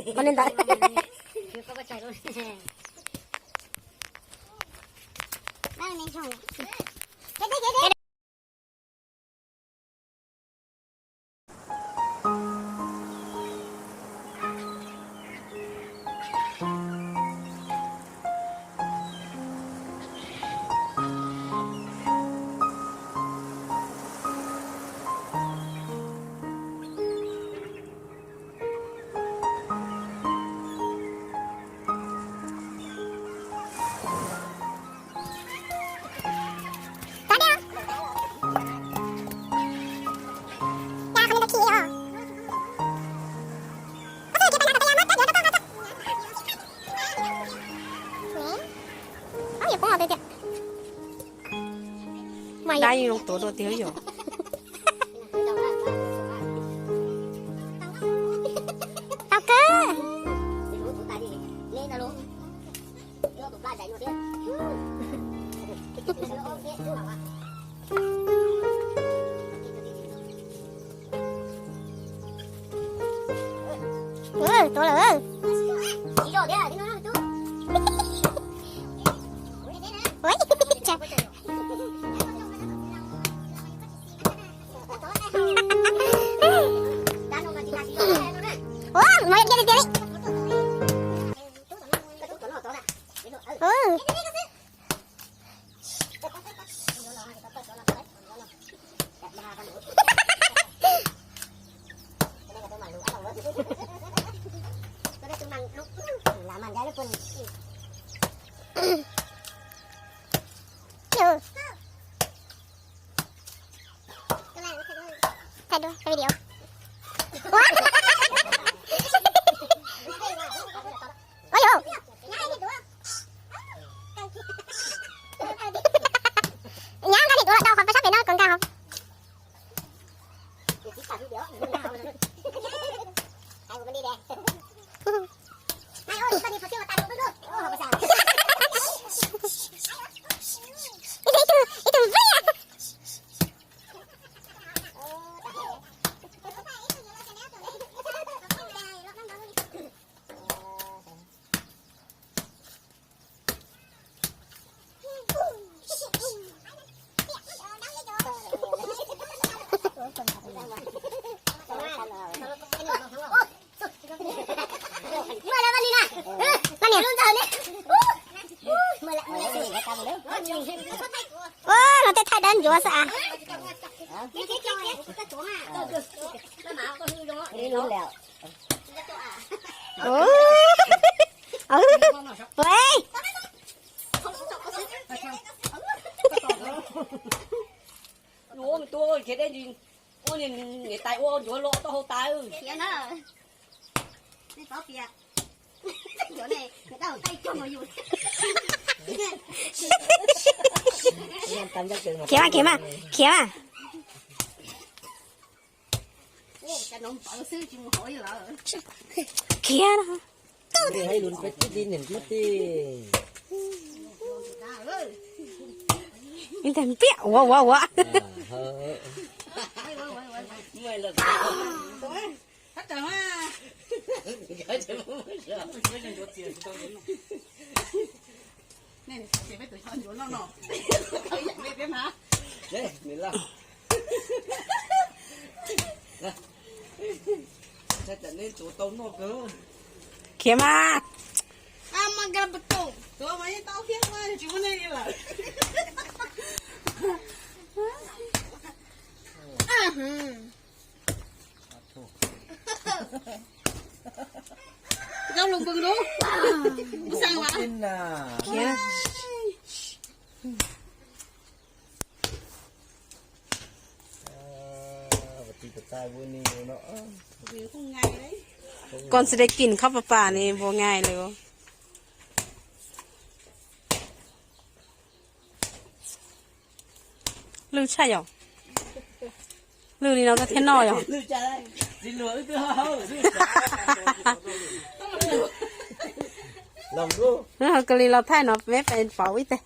Qhov ntawd. Dab yeej zoo tuav dua tiag yom. Tau kawg. Tuav lawm. Ua, muaj ib yam tiag tiag li. Thaij duab, thaij video. Ua yau. Nyab nkag li tuav los rau qhov sab pem no kom nkag hauv. Ib tug, ib tug vij. Ua, no tej thaij dawb ncuav xwb as. Ua, ua, ua. Ua, tus khiav deb ntsis, ua niam tais ua ncuav los tau hau tas. Khiav mas, khiav mas, khiav mas. Khiav no. Ib tag npiaj ua ua ua. Khiav mas. Zaub lus npws lub. Mus xeem vas. Khiav. Kon xi dej kis khob pas pas ni npua ngai lawm. Lwj tshaj yom. Lwj li no koj thiaj noj yom. Kws li los thaij no peb pais pauv ib teg.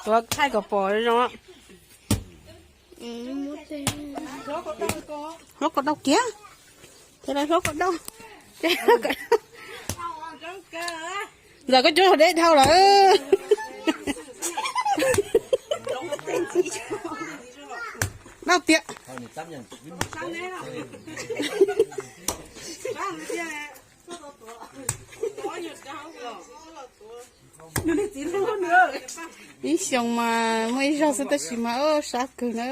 Tuav thaij kom pom zoo. Hlob ko tau kiag. Ces lawv hlob kom dau. Ntxawm koj cuab deb dhau lawm. Dau tiag. Ib xyoos mas muaj ib zaug xwb tab sis mas sab kawg na.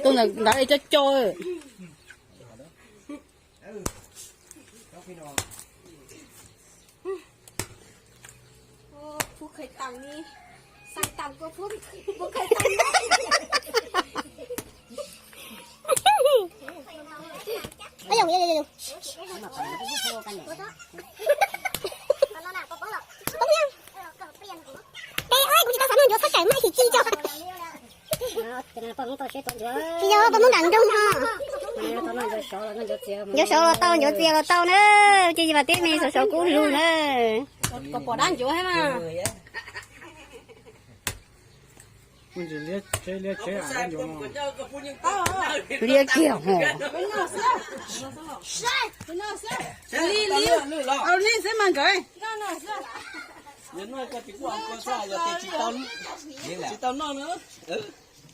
Tus ntawd ntawd cov cov. Kuv tsis tau xav noj ncuav txhob cais maj sim ci tso. Tsis yog poj Hmoob nram nroog no. Ncuav saud los tau, ncuav txias los tau na. Ces yis vas teb me saud saud kub lug na. Liab kiag hos.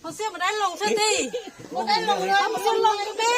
Hos xiab mus dab loos thiab ti. Mus dab loos, mus xiab loos me.